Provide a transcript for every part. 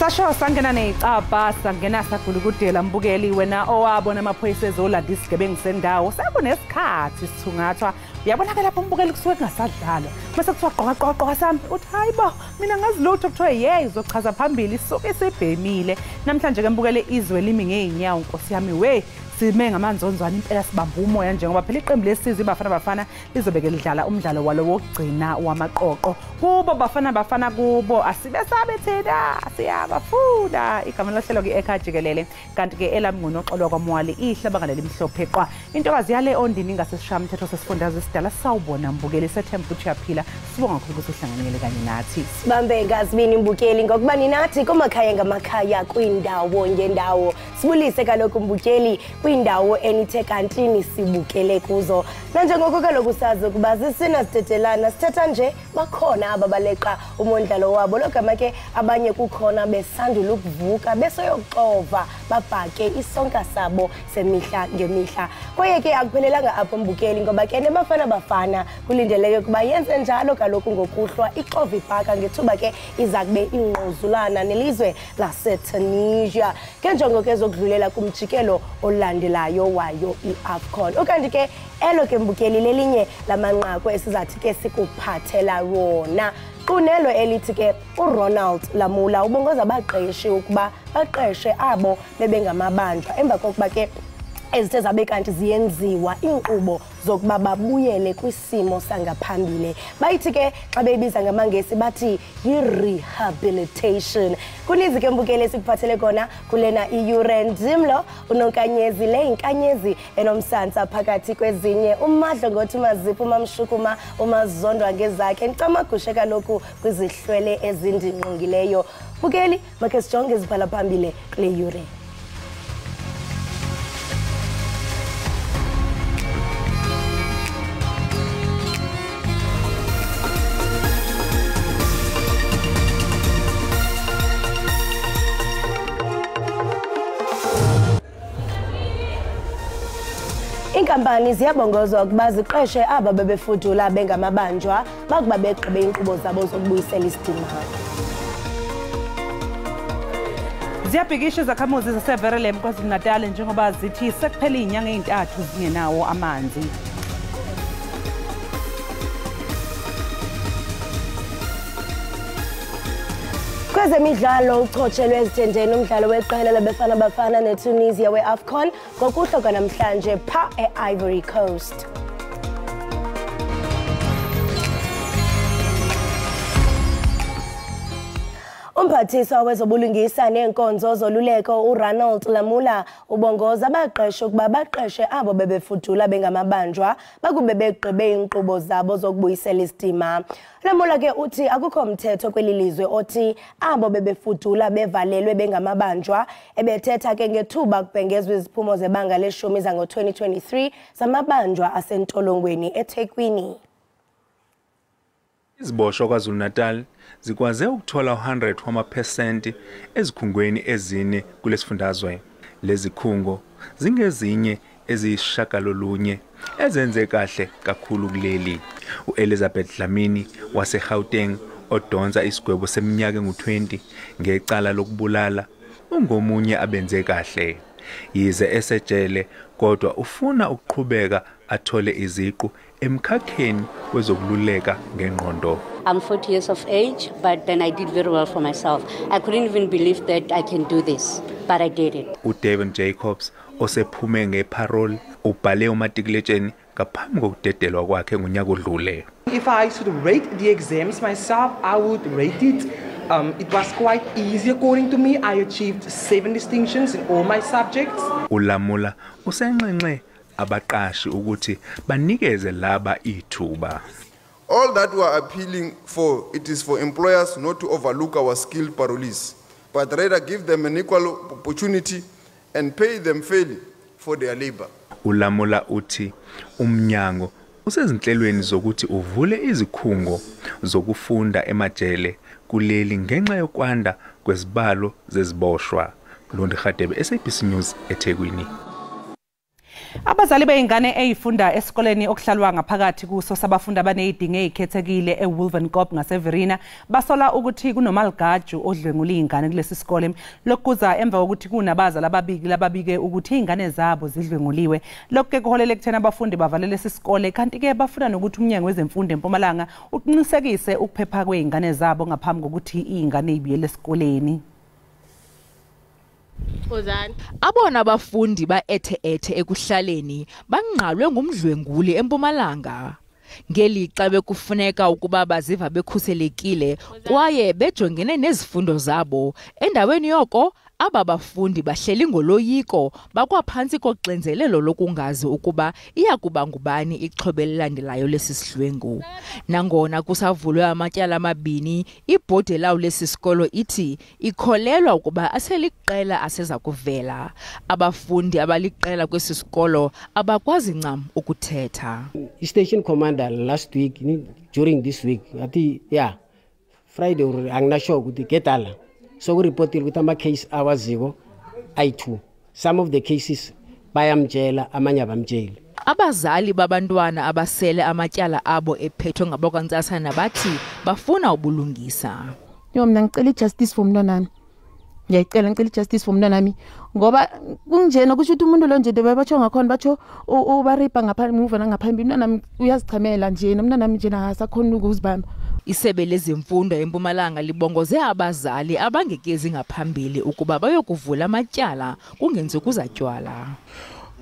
Sasho sangena neyicabha sangena sagulukudela mbukeli wena owabona amaphoyisa ezolanda isigebengu sendawo sekunesikhathi sithungathwa uyabonakala lapho umbukeli kusuke kungasadlalwa mase kuthiwa gqoka gqoka gqoka sami uthi hayibo mina ngazi lutho kuthiwa yey uzochaza phambili isuke isibhemile namhlanje ke mbukele izwe limi ngeenyawo nkosi yami we sime ngamanzonzwana impela sibamba umoya njengoba phela iqembu lesizwe iBafana Bafana lizobeke lidlala umdlalo walo wokugcina wamaqoqo kubo Bafana Bafana kubo asibe sabe thina siyabafuna igama lohlelo ke ekhaya jikelele kanti ke elami nguNoxolo kwaMwali ihlabanga lelimhlophe qwa intokazi yale ondini ngasesishamthetho sesifundazwe esidala sawubona mbukeli sethemba ukuthi uyaphila sibonga kakhulu ukuthi uhlanganyele kanye nathi sibambe ngazibini mbukeli ngokuba ninathi kumakhaya ngamakhaya kwindawo ngendawo sibulise kaloku mbukeli kwindawo enithe kanti nisibukele kuzo nanjengoko kaloku sazi ukuba zisina sitetelana sithetha nje bakhona aba baleqa umondlalo wabo logama ke abanye kukhona besandula ukuvuka besoyoxova babhake isonka sabo semihla ngemihla kwaye ke akuphelelanga apho mbukeli ngoba ke neBafana Bafana kulindeleke ukuba yenze njalo kaloku ngokuhlwa ixova ibhaka ngethuba ke iza kube ingquzulana nelizwe laseTunisia ke njongo ke zokudlulela kumjikelo olandelayo wayo iAFCON. Ukanti ke elo ke mbukeli lelinye lamanqaku esizathi ke sikuphathela wona qunelo elithi ke uRonald Lamula ubongoza abaqeshi ukuba baqeshe abo bebengamabanjwa emva kokuba ke ezithe zabe kanti ziyenziwa iinkqubo zokuba babuyele kwisimo sangaphambili. Bayithi ke xa beyibiza ngamaNgesi bathi yi-rehabilitation. Kuninzi ke mbukeli esikuphathele kona kulena iyure ndimlo uNonkanyezi le inkanyezi enomsantsa phakathi kwezinye uMadlo ngothi uMazipho uMamshukuma uMazondwa ngezakhe ncamagushe kaloku kwizihlwele ezindingqongileyo. Bukeli makhe sijonge izibhala phambili kule yure. Inkampani ziyabongozwa ukuba ziqeshe aba bebefudula bengamabanjwa bakuba begqibe iinkqubo zabo zokubuyisela isidima. Ziyabhikisha izakhamuzi zaseVerelem KwaZulu-Natal njengoba zithi sekuphele izinyanga ezintathu zingenawo amanzi. Kwezemidlalo uchotshelwe ezithendeni umdlalo weqela leBafana Bafana neTunisia we-AFCON ngokuhlwa namhlanje pha e-Ivory Coast. Umphathiswa wezobulungisa neenkonzo zoluleko uRonald Lamula ubongoza abaqeshi ukuba baqeshe abo bebefudula bengamabanjwa bakube begqibe iinkqubo zabo zokubuyisela isidima. Lamula ke uthi akukho mthetho kweli lizwe othi abo bebefudula bevalelwe bengamabanjwa ebethetha ke ngethuba kubhengezwa iziphumo zebanga leshumi zango-2023 zamabanjwa asentolongweni eThekwini. Iziboshwa KwaZulu-Natal zikwaze ukuthola 100% ezikhungweni ezine kulesifundazwe. Lezi khungo zingezinye eziyisishagalolunye ezenze kahle kakhulu kuleli. uElizabeth Dlamini waseGauteng odonsa isigwebo seminyaka engu-20 ngecala lokubulala ungomunye abenze kahle. Yize esejele kodwa ufuna ukuqhubeka athole iziqu emkhakheni wezokululeka ngengqondo. I'm 40 years of age, but then I did very well for myself. I couldn't even believe that I can do this, but I did it. uDevin Jacobs osephume ngeparole ubhale umatikuletsheni ngaphambi kokudedelwa kwakhe ngonyaka odlule. If I should rate the exams myself, I would rate it. It was quite easy according to me. I achieved 7 distinctions in all my subjects. uLamula usenxenxe abaqashi ukuthi banikeze laba ithuba. All that we are appealing for, it is for employers not to overlook our skilled parolees, but rather give them an equal opportunity and pay them fairly for their labor. uLamula uthi umnyango usezinhlelweni zokuthi uvule izikhungo zokufunda emajele kuleli ngenxa yokwanda kwezibalo zeziboshwa. Londi Khadebe, SABC News, eThekwini. Abazali beingane eyifunda esikoleni okuhlalwa ngaphakathi kuso sabafundi abanezidingo ezikhethekile eWolwenkop ngaseVerena basola ukuthi kunomaligaju odlwengula izingane kulesi sikole. Lokuza emva kokuthi kunabazali ababili ababike ukuthi izingane zabo zidlwenguliwe. Lokhu ke kuholele ekutheni abafundi bavalele lesi sikole, kanti ke bafuna nokuthi umnyango wezemfundo eMpumalanga uqinisekise ukuphepha kweingane zabo ngaphambi kokuthi izingane zibuyele esikoleni. Abona abafundi ba-ethe-ethe ekuhlaleni bangqalwe ngumdlwenguli eMpumalanga. Ngelixa bekufuneka ukuba baziva bekhuselekile kwaye bejongene nezifundo zabo, endaweni yoko aba bafundi bahleli ngoloyiko bakwaphantsi koxinzelelo lokungazi ukuba iyakuba ngubani ixhoba elilandelayo lesi sidlwengu. Nangona kusavulwe amatyala amabini, ibhodi lawo lesi sikolo ithi ikholelwa ukuba aseliqela aseza kuvela. Abafundi abaliqela kwesi sikolo abakwazi ncam ukuthetha. Station commander last week, during this week, athi yeah, Friday anginasho ukuthi gedala. So we reported ukuthi ama case awaziko ayi2. Some of the cases bayamtshela, amanye abamtsheli. Abazali babantwana abasele amatyala abo ephethwe ngabakwantsasana bathi bafuna ubulungisa. Yo, mina ngicela ijustice for umntwanami. Ngiyayicela, ngicela ijustice for umntwanami ngoba kunjena kusho ukuthi umuntu lo nje batsho ngakhona batsho ubaripa ngaphambi muva nangaphambili, umntwanami uyazichamela nje, nomntwanami nje akasakhona ukuzibamba. Isebe lezemfundo eMpumalanga libongoze abazali abangekezi ngaphambili ukuba bayokuvula amatyala kungenzi kuzatywala.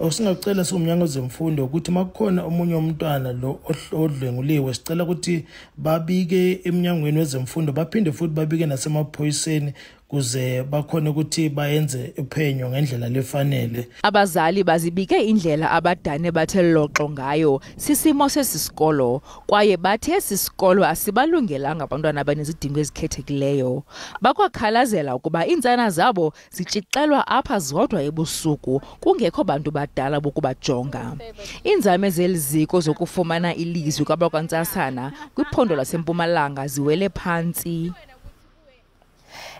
Singacela siwumnyango wezemfundo ukuthi makukhona omunye umntwana lo odlwenguliwe, sicela ukuthi babike emnyangweni wezemfundo, baphinde futhi babike nasemaphoyiseni kuze bakhone ukuthi bayenze uphenyo ngendlela lefanele. Abazali bazibike indlela abadane bathe loxo ngayo sisimo sesisikolo, kwaye bathe esisikolo asibalungelanga abantwana abanezidingo ezikhethekileyo. Bakwakhalazela ukuba iintsana zabo zitshixelwa apha zodwa ebusuku kungekho bantu badala bokubajonga. Iinzame zeli ziko zokufumana ilizwi kwabakwantsasana kwiphondo laseMpumalanga ziwele phantsi.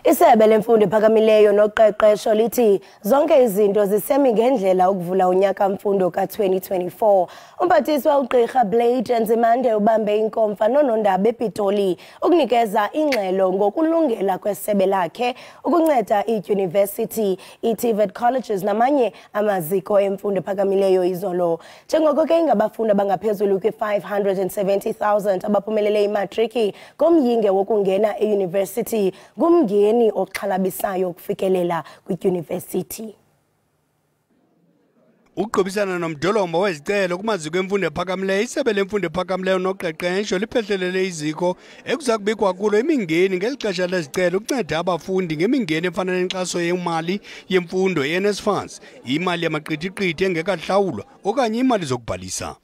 Isebe lemfundo ephakamileyo noqeqesho lithi zonke izinto zisemi ngendlela ukuvula unyaka mfundo ka-2024. Umphathiswa uGqirha Blade Nzimande ubambe inkomfa noonondaba ePitoli ukunikeza ingxelo ngokulungela kwesebe lakhe ukunceda iidyunivesithi, ii-TVET colleges namanye amaziko emfundo ephakamileyo izolo. Njengoko ke ingabafundi abangaphezulu kwi-570,000 abaphumelele imatriki ngomyinge wokungena eyunivesithi, ngumngeni oxhalabisayo ukufikelela kwidyunivesithi. Uqhubisana nomdolombo wezicelo kumaziko emfundo ephakamileyo, isebe lemfundo ephakamileyo noqeqesho liphehlelele iziko ekuza kubikwa kulo imingeni ngeli xesha lezicelo ukunceda abafundi ngemingeni efana nenkxaso yemali yemfundo i-NSFAS, imali yamaqithiqithi engekahlawulwa okanye imali zokubhalisa.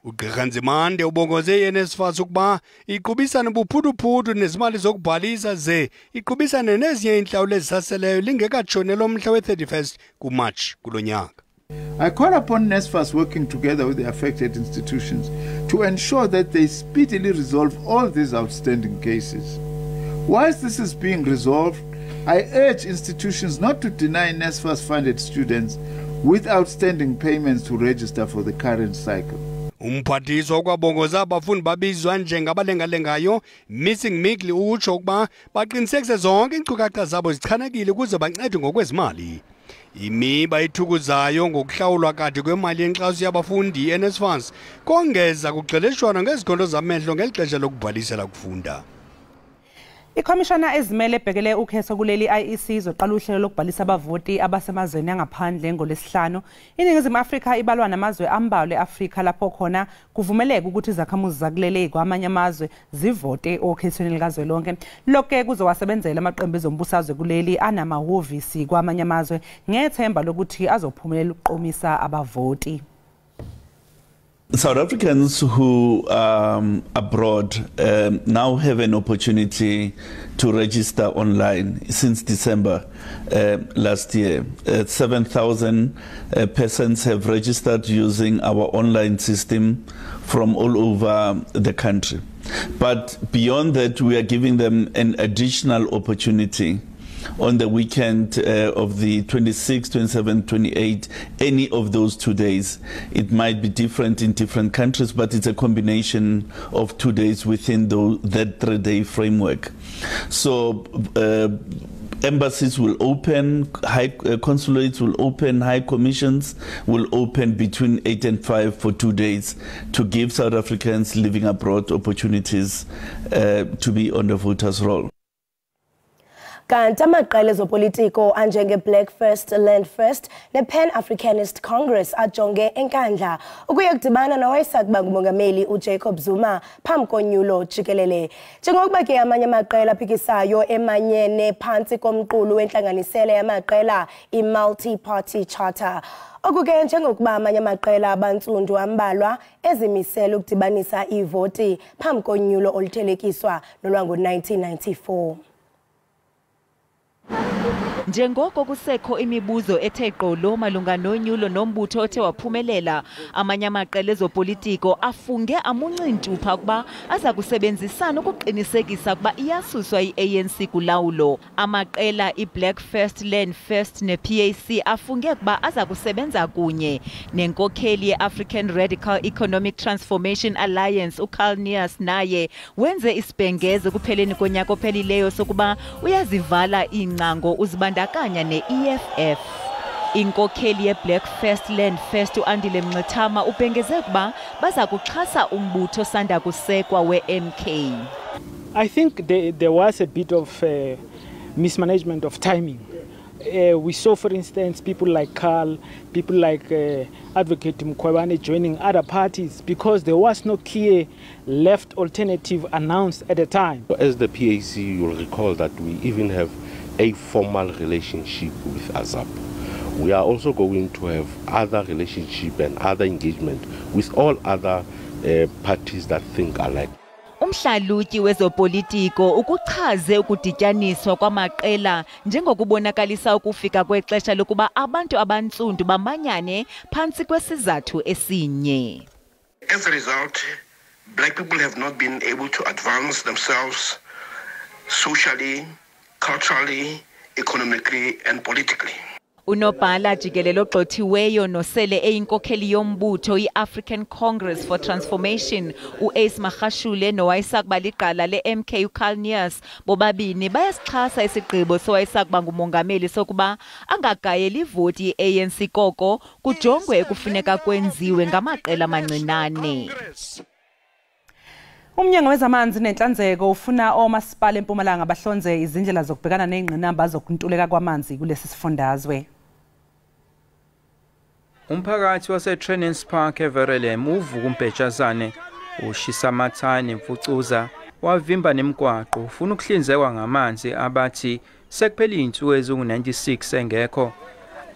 Ugqirha Nzimande ubongoze i-NSFAS ukuba iqhubisane buphuthuphuthu nezimali zokubhalisa ze iqhubisane nezinye iintlawulo ezisaseleyo lingekatshoni lomhla we-31 kuMatshi kulo nyaka. I call upon NSFAS working together with the affected institutions to ensure that they speedily resolve all these outstanding cases. Whilst this is being resolved, I urge institutions not to deny NSFAS-funded students with outstanding payments to register for the current cycle. Umphathiswa ukwabongoza abafundi babizwa njengabalengalengayo missing middle utsho ukuba baqinisekise zonke iinkcukacha zabo zichanekile ukuze bancedwe ngokwezimali. Imiba ethukuzayo ngokuhlawulwa kade kwemali yenkxaso yabafundi i-NSFAS kongeza kugxeleshwana ngezikhondo zamehlo ngeli xesha lokubhalisela kufunda. Ikhomishana ezimele ebhekele ukhetho kuleli IEC izoqala uhlelo lokubhalisa abavoti abasemazweni angaphandle ngolwesihlanu. INingizimu Afrika ibalwa namazwe ambalwa e-Afrika lapho khona kuvumeleka ukuthi izakhamuzi zakuleli kwamanye amazwe zivote okhethweni likazwelonke. Lokho kuzowasebenzela amaqembu ezombusazwe kuleli anamahhovisi kwamanye amazwe ngethemba lokuthi azophumelela ukuqomisa abavoti. South Africans who are abroad now have an opportunity to register online since December last year. 7,000 persons have registered using our online system from all over the country. But beyond that, we are giving them an additional opportunity on the weekend of the 26, 27, 28, any of those 2 days. It might be different in different countries, but it's a combination of 2 days within that 3-day framework. So embassies will open, high consulates will open, high commissions will open between 8 and 5 for 2 days to give South Africans living abroad opportunities to be on the voters' roll. Kanti amaqela ezopolitiko anjenge-Black First, Land First ne-Pan-Africanist Congress ajonge eNkandla ukuya kudibana nowayesakuba ngumongameli uJacob Zuma phambi konyulo jikelele. Njengokuba ke amanye amaqela aphikisayo emanyene phantsi komqulu wentlanganisela yamaqela i-Multi-Party Charter. Oku ke njengokuba amanye amaqela abantsundu ambalwa ezimisele ukudibanisa iivoti phambi konyulo oluthelekiswa nolwango-1994. Njengoko kusekho imibuzo ethe gqolo malunga nonyulo nombutho othe waphumelela, amanye amaqela ezopolitiko afunge amunci-ntupha ukuba aza kusebenzisana ukuqinisekisa ukuba iyasuswa i-ANC kulawulo. Amaqela i-Black First, Land First ne-PAC afunge ukuba aza kusebenza kunye nenkokheli ye-African Radical Economic Transformation Alliance uCarl Neas naye wenze isibhengezo kupheleni konyaka ophelileyo sokuba uyazivala iingcango uzibandakanya ne-EFF. Inkokheli ye-Black First, Land First uAndile Mngxitama ubhengeze ukuba baza kuxhasa umbutho osanda kusekwa we-MK. I think there was a bit of mismanagement of timing. We saw, for instance, people like Carl, people like Advocate Mkhwebane joining other parties because there was no clear left alternative announced at the time. As the PAC, you'll recall that we even have a formal relationship with AZAP. We are also going to have other relationship and other engagement with all other parties that think alike. Umhlalutyi wezopolitiko ukuchaze ukudityaniswa kwamaqela njengokubonakalisa ukufika kwexesha lokuba abantu abantsundu bamanyane phantsi kwesizathu esinye. As a result, black people have not been able to advance themselves socially, culturally, economically and politically. Unobhala jikelele ogxothiweyo nosele eyinkokheli yombutho i-African Congress for Transformation u-Ace Magashule nowayesakuba ligqala le-MK uCarl Neas bobabini bayasixhasa isigqibo sowayesakuba ngumongameli sokuba angagayeli ivoti ye-ANC koko kujongwe ekufuneka kwenziwe ngamaqela amancinane. Umnyango wezamanzi nenhlanzeko ufuna omasipala eMpumalanga bahlonze izindlela zokubhekana nezingqinamba zokuntuleka kwamanzi kulesi sifundazwe. Umphakathi wase-Trenance Park eVerelem uvuka umbhejazane ushisa amathani nemfucuza wavimba nemigwaqo ufuna ukuhlinzekwa ngamanzi abathi sekuphele izinsuku ezingu-96 engekho.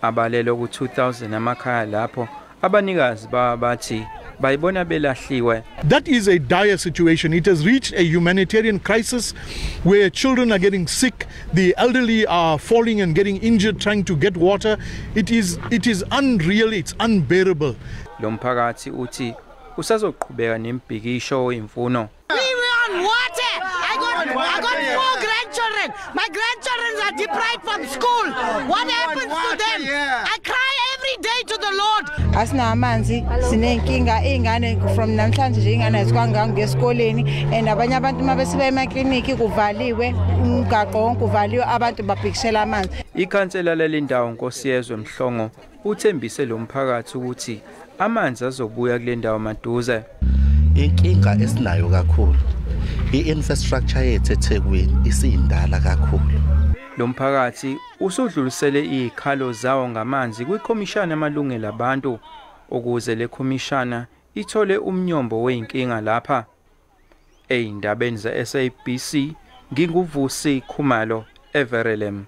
Abalelwe ku-2000 amakhaya lapho abanikazi bathi bayibona belahliwe. That is a dire situation. It has reached a humanitarian crisis where children are getting sick, the elderly are falling and getting injured trying to get water. It is unreal, it's unbearable. Lo mphakathi uthi usazoqhubeka nembhikisho imfuno. We want water. I got 4 grandchildren. My grandchildren are deprived from school. What happens to them? I cry every day to the Lord. Asina amanzi sinenkinga ingane from namhlanje nje ingane azikwanga esikoleni and abanye abantu mabesiba emakliniki kuvaliwe umgaqo wonke uvaliwe abantu babhikishela amanzi. Ikhansela lelindawo Nkosiyezwe Mhlongo uthembise lo mphakathi ukuthi amanzi azobuya kule ndawo maduze. Inkinga esinayo kakhulu i-infrastructure yethu eThekwini isindala kakhulu. Lo mphakathi usudlulisele izikhalo zawo ngamanzi kwikhomishana yamalungelo abantu ukuze le khomishana ithole umnyombo weinkinga lapha. Eyindabeni ze-SABC nginguVusi Khumalo eVerelem.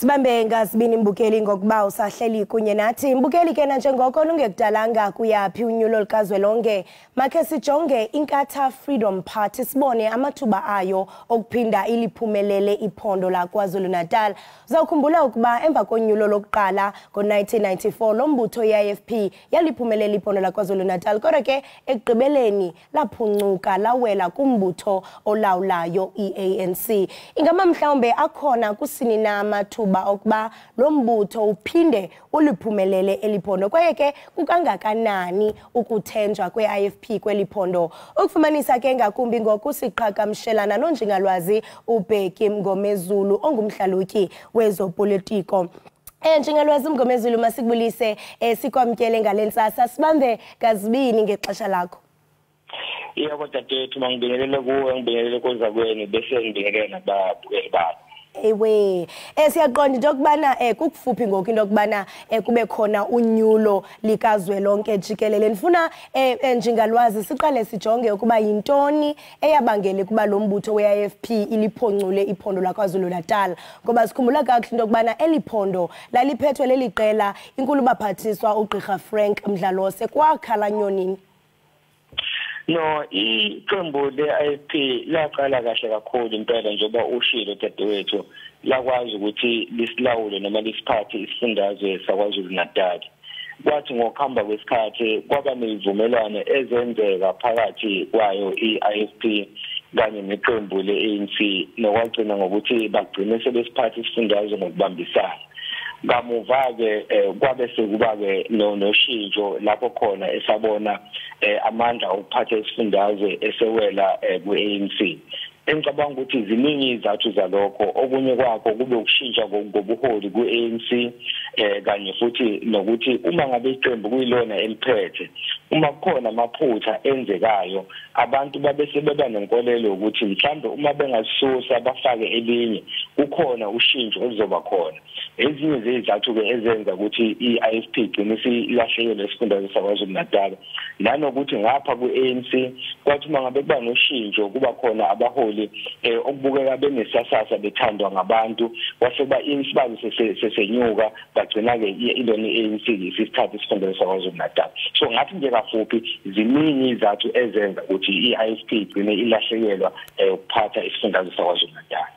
Sibambe ngazibini mbukeli ngokuba usahleli kunye nathi. Mbukeli ke nanjengoko lungekudalanga kuyaphi unyulo lukazwelonke, makhe sijonge Inkatha Freedom Party sibone amathuba ayo okuphinda iliphumelele iphondo laKwaZulu-Natal. Uzawukhumbula ukuba emva konyulo lokuqala ngo-1994 lo mbutho ye-IFP yaliphumelela iphondo laKwaZulu-Natal, kodwa ke ekugqibeleni laphuncuka lawela kumbutho olawulayo i-ANC. Ingaba mhlawumbe akhona kusini na amathuba okuba lo mbutho uphinde uliphumelele eliphondo, kwaye ke kukangakanani ukuthenjwa kwe-IFP kweliphondo? Ukufumanisa ke ngakumbi ngoku siqhagamshelana nonjingalwazi uBheki Mngomezulu ongumhlalutyi wezopolitiko. Njingalwazi Mngomezulu, masikubulise, sikwamkele ngale ntsasa, sibambe ngazibini ngexesha lakho. Yebo dadewethu, mangibingelele kuwe, ngibingelele kozakwenu, bese ngibingelele nababukeli bakho. Ewe, siyaqonda into yokubana kukufuphi ngoku into yokubana kube khona unyulo likazwelonke jikelele. Ndifuna njingalwazi siqale sijonge ukuba yintoni eyabangela ukuba lo mbutho we-IFP iliphoncule iphondo laKwaZulu-Natal, ngoba sikhumbula kakuhle into yokubana eli phondo laliphethwe leli qela inkulubaphathiswa uGqirha Frank Mdlalose. Kwakhala nyonini? No, iqembu le-IFP laqala kahle kakhulu impela, njengoba ushilo dadewethu, lakwazi ukuthi lisilawule noma lisiphathe isifundazwe saKwaZulu-Natal. Kwathi ngokuhamba kwesikhathi kwaba nezivumelwano ezenzeka phakathi kwayo i-IFP kanye neqembu le-ANC, nokwagcina ngokuthi bagcine sebesiphatha isifundazwe ngokubambisana. Kamuva-ke kwabe sekuba-ke noshintsho lapho khona esabona amandla okuphatha isifundazwe esewela ku-ANC. Engicabanga ukuthi ziningi izathu zalokho. Okunye kwakho kube ukushintsha ngobuholi ku-ANC, kanye futhi nokuthi uma ngabe iqembu kuyilona eliphethe, uma kukhona amaphutha enzekayo, abantu babe sebeba nenkolelo ukuthi mhlambe uma bengalisusa bafake elinye, kukhona ushintsho oluzoba khona. Ezinye zezizathu-ke ezenza ukuthi i-IFP igcine silahlekelwe esifundazwe saKwaZulu-Natal, nanokuthi ngapha ku-ANC kwathi uma ngabe kuba noshintsho kuba khona abaholi okubukeka benesasasa bethandwa ngabantu, kwase kuba isibalo sesenyuka, bagcina-ke ilona i-ANC isisithatha isifundazwe saKwaZulu-Natal. So ngathi nje kafuphi ziningi izathu ezenza ukuthi i-IFP igcine ilahlekelwa ukuphatha isifundazwe saKwaZulu-Natal.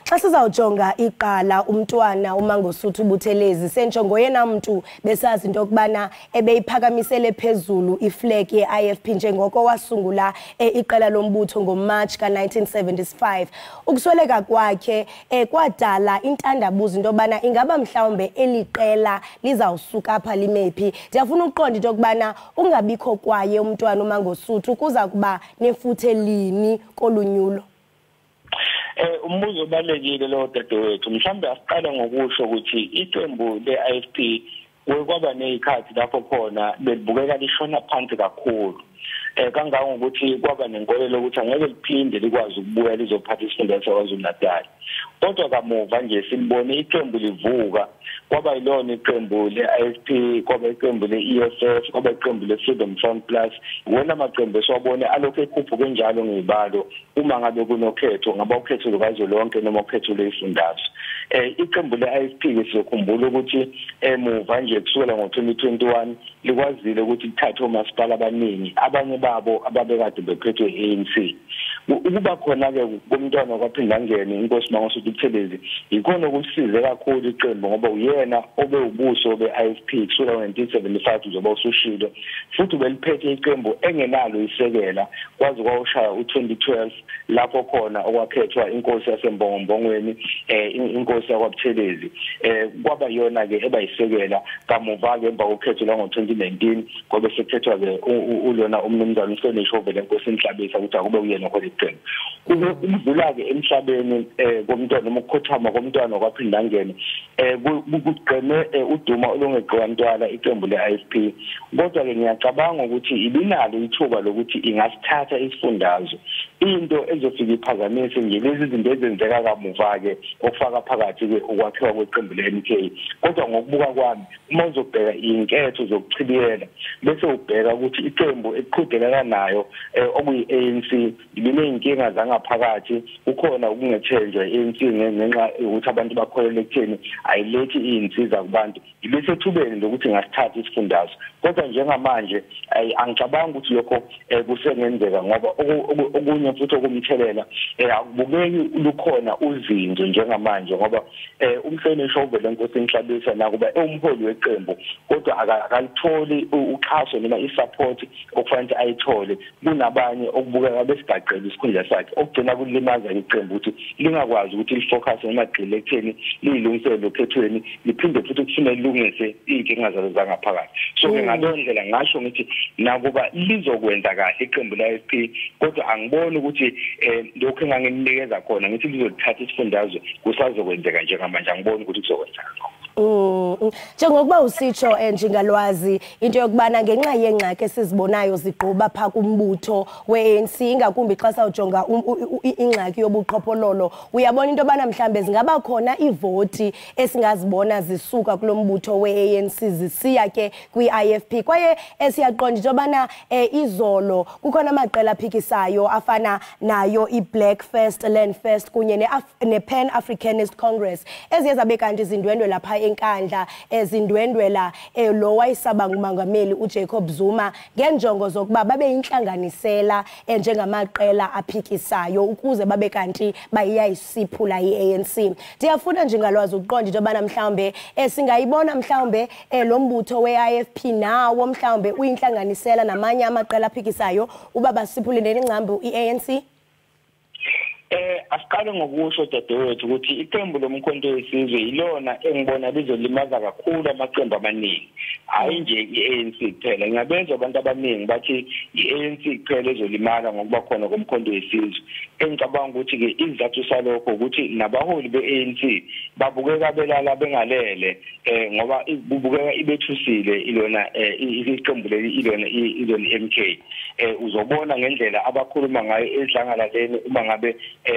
Xa sizawujonga iqala umntwana uMangosuthu Buthelezi, sentsho ngoyena mntu besazi into yokubana ebeyiphakamisele phezulu iflag ye-IFP njengoko wasungula iqela lombutho ngoMarch ka-1975. Ukusweleka kwakhe kwadala intandabuzo into yokubana ingaba mhlawumbe eli qela lizawusuka apha limephi. Ndiyafuna ukuqonda into yokubana ungabikho kwaye umntwana uMangosuthu kuza kuba nefuthe lini kolunyulo. Umbuzo obalulekile lo dadewethu. Mhlawumbe asiqale ngokusho ukuthi iqembu le-IFP kwaba nezikhathi lapho khona belibukeka lishona phansi kakhulu, kangangokuthi kwaba nenkolelo ukuthi angeke liphinde likwazi ukubuya lizophatha isifundazwe saKwaZulu-Natal. Kodwa kamuva nje silibone iqembu livuka, kwaba yilona iqembu le-IFP, kwaba iqembu le-EFF, kwaba iqembu le-Freedom Front Plus. Iwona amaqembu esiwabone alokhu ekhuphuke njalo ngezibalo uma ngabe kunokhetho, ngaba ukhetho lukazwelonke noma ukhetho lwesifundazwe. Iqembu le-IFP-ke sizokhumbula ukuthi emuva nje kusukela ngo-2021 likwazile ukuthi lithathe omasipala abaningi, abanye babo ababekade bephethwe i-ANC. Ukuba khona-ke komntwana kwaPhindangene inkosi Mangosuthu Buthelezi yikhona okusize kakhulu iqembu, ngoba uyena obe ubuso be-IFP kusukela ngo-1975 njengoba usushilo, futhi ubeliphethe iqembu engenalo isekela kwaze kwawushaya u-2012 lapho khona okwakhethwa inkosi yaseMbongombongweni, inkosi yakwaButhelezi, kwaba yona-ke ebayisekela. Kamuva-ke emva kokhetho lwango-2019 kwabe sekukhethwa-ke ulona umnumzane uhlonishwa ovele enkosini Hlabisa ukuthi akube uyena ohola iqembu. Ukudlula-ke emhlabeni komntwana noma ukukhothama komntwana kwaPhindangene kugqeme uduma olungeqiwa ntwala iqembu le-IFP. Kodwa-ke ngiyacabanga ukuthi ibinalo ithuba lokuthi ingasithatha isifundazwe, Into ezofika iphazamise nje lezi zinto ezenzeka kamuva ke okufaka phakathi ke ukwakhiwa kweqembu le-MK. Kodwa ngokubuka kwami, uma uzobheka izinketho zokuchibiyela bese ubheka ukuthi iqembu eqhudelana nayo okuyi-ANC ibineyinkinga zangaphakathi, kukhona ukungethenjwa i-ANC ngenxa yokuthi abantu bakholelwa ekutheni ayilethi iy'nsiza kubantu, ibisethubeni lokuthi ngasithatha isifundazwe. Kodwa njengamanje angicabangi ukuthi lokho kusengenzeka, ngoba okunye futhi okumthelela akubukeki lukhona uzinzo njengamanje, ngoba umhlonishwa uVelenkosini Hlabisa nakuba ewumholi weqembu kodwa akalitholi uxhaso noma isupport okufanele ayithole kunabanye okubukeka besigaqele isikhundla sakhe, okugcina kulimaza iqembu ukuthi lingakwazi ukuthi lifocus noma gxile ekutheni liyilungisele okhethweni, liphinde futhi kufuneka lilungise iy'nkinga zalo zangaphakathi. So-ke ngaleyo ndlela ngasho ngithi nakuba lizokwenza kahle iqembu la-IFP, kodwa angiboni ukuthi lokhu enganginikeza khona ngithi lizolithatha isifundazwe kusazokwenzeka njengamanje, angiboni ukuthi kuzokwenzeka lokho. Njengokuba usitsho Njingalwazi, into yokubana ngenxa yengxaki esizibonayo zigquba pha kumbutho we-ANC, ingakumbi xa sawujonga ingxaki yobuqhophololo, uyabona into yobana mhlambe zingaba khona iivoti esingazibona zisuka kulo mbutho we-ANC zisiya ke kwi-IFP. Kwaye siyaqonda into yobana izolo kukhona amaqela aphikisayo afana nayo i-Black First, Land First kunye ne-Pan Africanist Congress eziye zabe kanti zindwendwela lapha eNkandla, ezindwendwela lo wayesaba ngumongameli uJacob Zuma ngenjongo zokuba babe yinhlanganisela njengamaqela aphikisayo ukuze babe kanti bayayisiphula i-ANC. Ndiyafuna Njingalwazi ukuqonda into yobana mhlawumbe singayibona mhlawumbe lo mbutho we-IFP nawo mhlawumbe uyinhlanganisela namanye amaqela aphikisayo uba basiphule nengcambu i-ANC. Asiqale ngokusho dadewethu ukuthi iqembu loMkhonto weSizwe ilona engibona lizolimaza kakhulu amaqembu amaningi, hayi nje i-ANC kuphela. Ngiyabezwa abantu abaningi bathi i-ANC kuphela ezolimala ngokuba khona koMkhonto weSizwe. Engicabanga ukuthi-ke isizathu salokho ukuthi nabaholi be-ANC babukeka belala bengalele, ngoba kubukeka ibethusile ilona iqembu leli ilona i-MK. Uzobona ngendlela abakhuluma ngayo edlangalaleni uma ngabe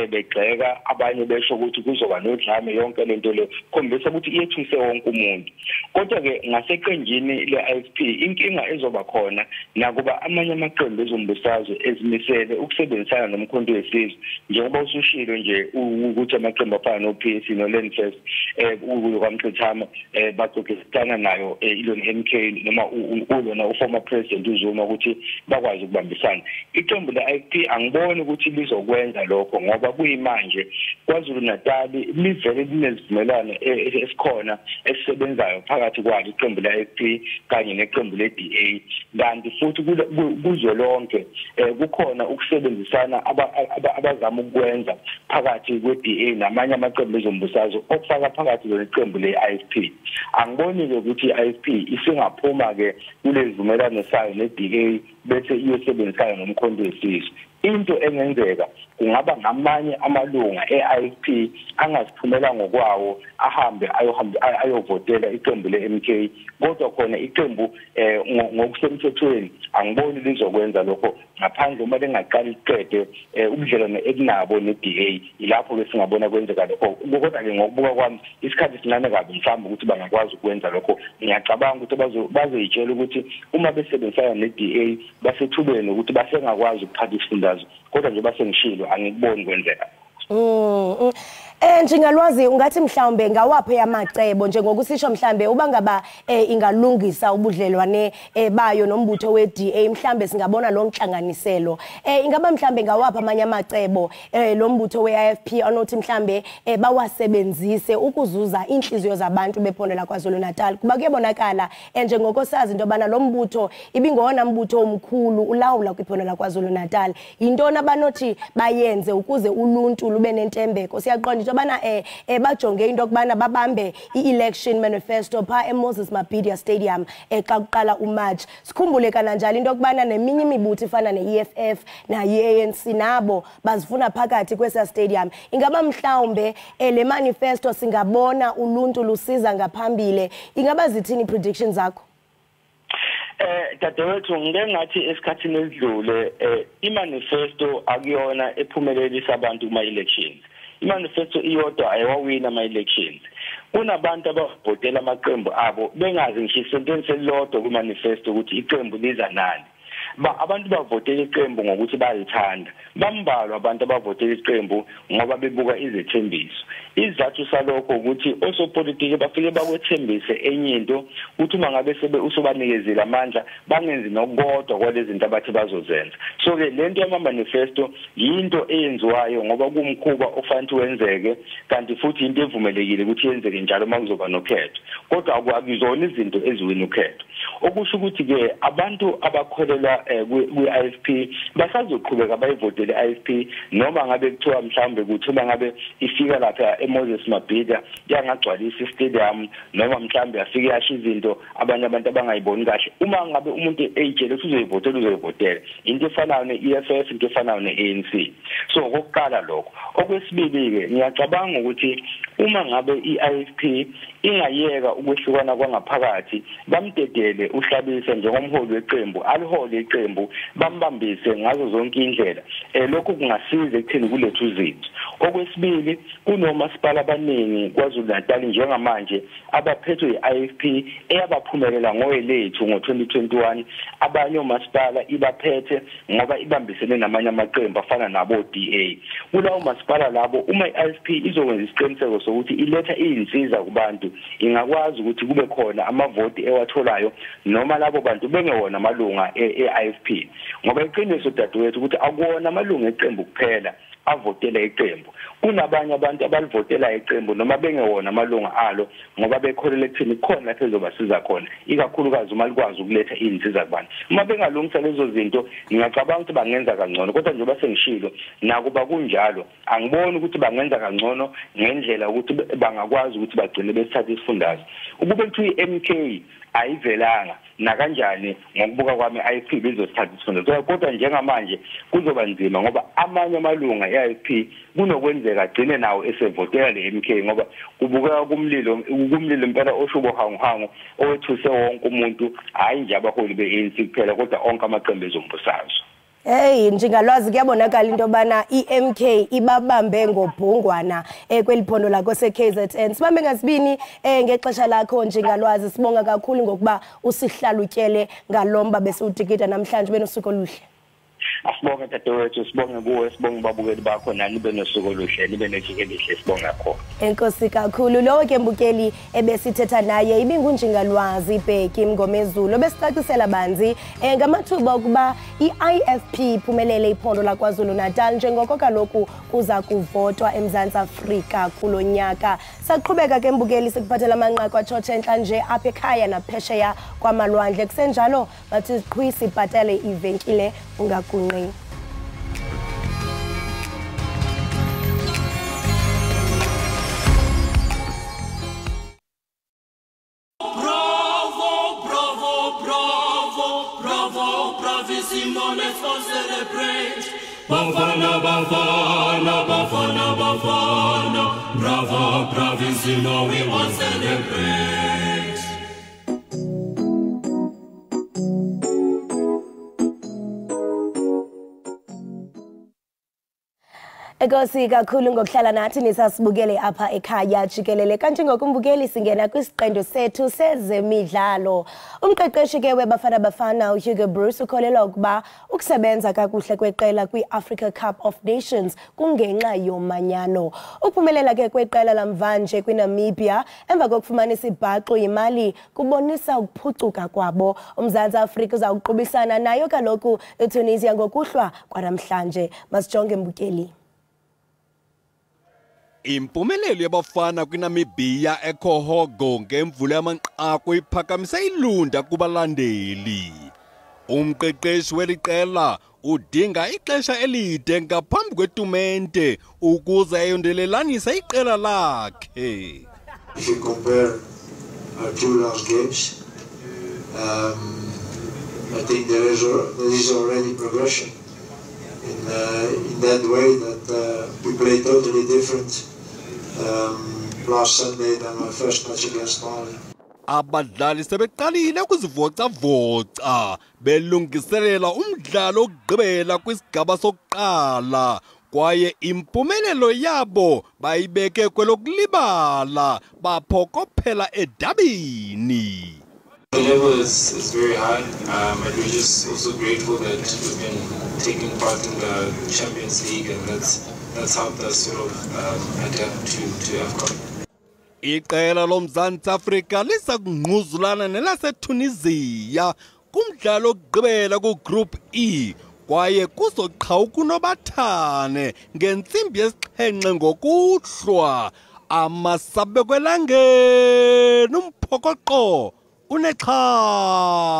begxeka abanye besho ukuthi kuzoba nodlame, yonke lento le khombisa ukuthi iyethuse wonke umuntu. Kodwa-ke ngaseqenjini le-IFP inkinga ezoba khona, nakuba amanye amaqembu ezombusazwe ezimisele ukusebenzisana noMkhonto weSizwe, njengoba usushilo nje ukuthi amaqembu afana no-PAC no-Land First uKamxithama baxoxisana nayo ilona MK noma ulona u-former president uZuma ukuthi bakwazi ukubambisana. Iqembu le-IFP angiboni ukuthi lizokwenza lokho, ngoba kuyimanje KwaZulu Natal livele linezivumelwano esikhona esisebenzayo phakathi kwalo iqembu le-IFP kanye neqembu le-DA, kanti futhi kuzwelonke kukhona ukusebenzisana abazama ukwenza phakathi kwe-DA namanye amaqembu ezombusazwe okufaka phakathi lona iqembu le-IFP. Angiboni-ke ukuthi i-IFP isingaphuma-ke kulezivumelwano sayo ne-DA bese iyosebenzisana noMkhonto weSizwe. Into engenzeka kungaba ngamanye amalunga e-IFP angaziphumela ngokwawo ahambe ayovotela iqembu le-MK, kodwa khona iqembu ngokusemthethweni angiboni lizokwenza lokho ngaphandle uma lingaqali liqede ubudlelwano ekunabo ne-DA. Ilapho-ke singabona kwenzeka lokho. Kodwa-ke ngokubuka kwami isikhathi sincane kabi mhlawumbe ukuthi bangakwazi ukwenza lokho. Ngiyacabanga ukuthi bazoyitshela ukuthi uma besebenzisana ne-DA basethubeni ukuthi basengakwazi ukuphatha isifundazwe, kodwa nje basengishilo angikuboni kwenzeka. Njingalwazi, ungathi mhlawumbe ngawaphi amacebo njengokusisho mhlambe uba ngaba ingalungisa ubudlelwane bayo nombutho we-DA, mhlambe singabona lo nhlanganiselo, ingaba mhlambe ngawaphi amanye amacebo lo mbutho we-IFP onothi mhlambe bawasebenzise ukuzuza inhliziyo zabantu bephondo laKwaZulu Natal? Kuba kuyabonakala njengokosazi into yobana lo mbutho ibingowona mbutho omkhulu ulawula kwiphondo laKwaZulu Natal. Yintoni abanothi bayenze ukuze uluntu lube nentembeko? Siyaqonda into yobana bajonge into yokubana babambe i-election manifesto phaa eMoses Mabhida Stadium xa kuqala uMarch. Sikhumbule kananjalo into yokubana neminye imibutho efana ne-EFF nayo i-ANC nabo bazifuna phakathi kwesa stadium. Ingaba mhlawumbe le manifesto singabona uluntu lusiza ngaphambile? Ingaba zithini predictions zakho? Dadewethu, ngike ngathi esikhathini esidlule imanifesto akuyona ephumelelisa abantu kuma elections. Imanifesto iyodwa ayiwawina ama elections. Kunabantu abavotela amaqembu abo bengazi ngisho isentence elilodwa kumanifesto ukuthi iqembu liza nani. Abantu bavotela iqembu ngokuthi bayalithanda. Bambalwa abantu abavotela iqembu ngoba bebuka izethembiso. Isizathu salokho ukuthi osopolitiki bafike bakwethembise enye into, uthi uma ngabe sebe usobanikezile amandla bangenzi nokukodwa kwalezi zinto abathi bazozenza. So ke lento yama-manifesto yinto eyenziwayo ngoba kumkhuba ofanele wenzeke, kanti futhi into evumelekile ukuthi yenzeke njalo uma kuzoba nokhetho. Kodwa akuzona izinto eziwina ukhetho. Okusho ukuthi ke abantu abakholelwa kwi-IFP basazoqhubeka bayivotele i-IFP, noma ngabe kuthiwa mhlawumbe kuthi uma ngabe ifika lapha eMoses Mabhida yangagcwalisa istadium, noma mhlawumbe afike yasho izinto abanye abantu abangayiboni kahle. Uma ngabe umuntu eyitshele ukuthi uzoyivotela, uzoyivotela. Into efanayo ne-EFF, into efanayo ne-ANC. So okokuqala lokho. Okwesibili-ke, ngiyacabanga ukuthi uma ngabe i-IFP ingayeka ukwehlukana kwangaphakathi, bamdedele uHlabisa njengomholi weqembu, alihole iqembu, bambambise ngazo zonke indlela. Lokhu kungasiza ekutheni kulethe uzinzo. Okwesibili, kunomasipala abaningi KwaZulu-Natal njengamanje abaphethwe yi-IFP eyabaphumelela ngowelethu ngo-2021. Abanye omasipala ibaphethe ngoba ibambisene namanye amaqembu afana nabo-DA. Kulawo masipala labo, uma i-IFP izokwenza isiqiniseko sokuthi iletha iy'nsiza kubantu, ingakwazi ukuthi kube khona amavoti ewatholayo noma labo bantu bengewona amalunga e-IFP. Ngoba iqiniso dadewethu ukuthi akuwona amalunga eqembu kuphela avotela iqembu. Kunabanye abantu abalivotela iqembu noma bengewona amalunga alo ngoba bekholelwa ekutheni kukhona lapho ezobasiza khona, ikakhulukazi uma likwazi ukuletha iy'nsiza kubantu. Uma bengalungisa lezo zinto, ngiyacabanga ukuthi bangenza kangcono. Kodwa njengoba sengishilo, nakuba kunjalo angiboni ukuthi bangenza kangcono ngendlela ukuthi bangakwazi ukuthi bagcine besithathe isifundazwe. Ukube kuthiwa i-MK ayivelanga nakanjani, ngokubuka kwami i-IFP bezosithatha isifundazwe. Kodwa njengamanje kuzoba nzima ngoba amanye amalunga e-IFP kunokwenzeka agcine nawo esevotela le-MK, ngoba kubukeka kumlilo impela oshubo hanguhangu owethuse wonke umuntu, hhayi nje abaholi be-ANC kuphela kodwa onke amaqembu ezombusazwe. Hey, Njingalwazi, kuyabonakala into yobana i-MK ibabambe ngobhungwana kweli phondo lakose-KZN. Sibambe ngasibini ngexesha lakho Njingalwazi, sibonga kakhulu ngokuba usihlalutyele ngalomba besiwutikita namhlanje. Benosuku oluhle. Asibonge dadewethu, sibonge kuwe, sibonge babukeli bakho, nani nibe nosuku oluhle, nibe nejike elihle, sibonga khona. Enkosi kakhulu. Lowo ke mbukeli ebesithetha naye ibingunjingalwazi Bheki Mngomezulu, obesicacisela banzi ngamathuba okuba i-IFP iphumelele iphondo laKwaZulu Natal njengoko kaloku kuza kuvotwa eMzantsi Afrika kulo nyaka. Saqhubeka ke mbukeli sikuphathela amanqaku atshotshe entla nje apha ekhaya naphesheya kwamalwandle. Kusenjalo bathi qhwi sibhatale ivenkile ungagunqi. Bravo, bravo, bravo, bravo, bravissimo, let's all celebrate. Bafana, Bafana, Bafana, Bafana, bravo, bravissimo, we all celebrate. Enkosi kakhulu ngokuhlala nathi nisasibukele apha ekhaya jikelele. Kanti ngokumbukeli singena kwisiqendu sethu sezemidlalo. Umqeqeshi ke weBafana Bafana uHugo Broos ukholelwa ukuba ukusebenza kakuhle kweqela kwi-Africa Cup of Nations kungenxa yomanyano. Ukuphumelela ke kweqela lamvanje kwiNamibia emva kokufumana isibhaxu yimali kubonisa ukuphucuka kwabo. UMzantsi Afrika uzawuqubisana nayo kaloku eTunisia ngokuhlwa kwanamhlanje. Masijonge mbukeli. Impumelelo yabafana kwiNamibia eKhohogo ngemvula yamanqaku iphakamise ilunda kubalandeli. Umqeqeshi weliqela udinga ixesha elide ngaphambi kwetumente ukuze ayondelelanise iqela lakhe. If you compare our two last games, I think there is already progression in that way that we play totally different last Sunday than our first match against Mali. Abadlali sebeqalile ukuzivocavoca belungiselela umdlalo wokugqibela kwisigaba sokuqala, kwaye impumelelo yabo bayibeke kwelokulibala baphokophela edabini. The level is very high, but we're just also grateful that we've been taking part in the Champions League, and that's helped us sort of adapt to AFCON. Iqela loMzantsi Afrika liza kungquzulana nelaseTunisia kumdlalo wokugqibela kuGroup E, kwaye kuzoqhawuka unobathane ngentsimbi yesixhenxe ngokuhlwa. Amasabeko elangeni, umphokoqo unexhala.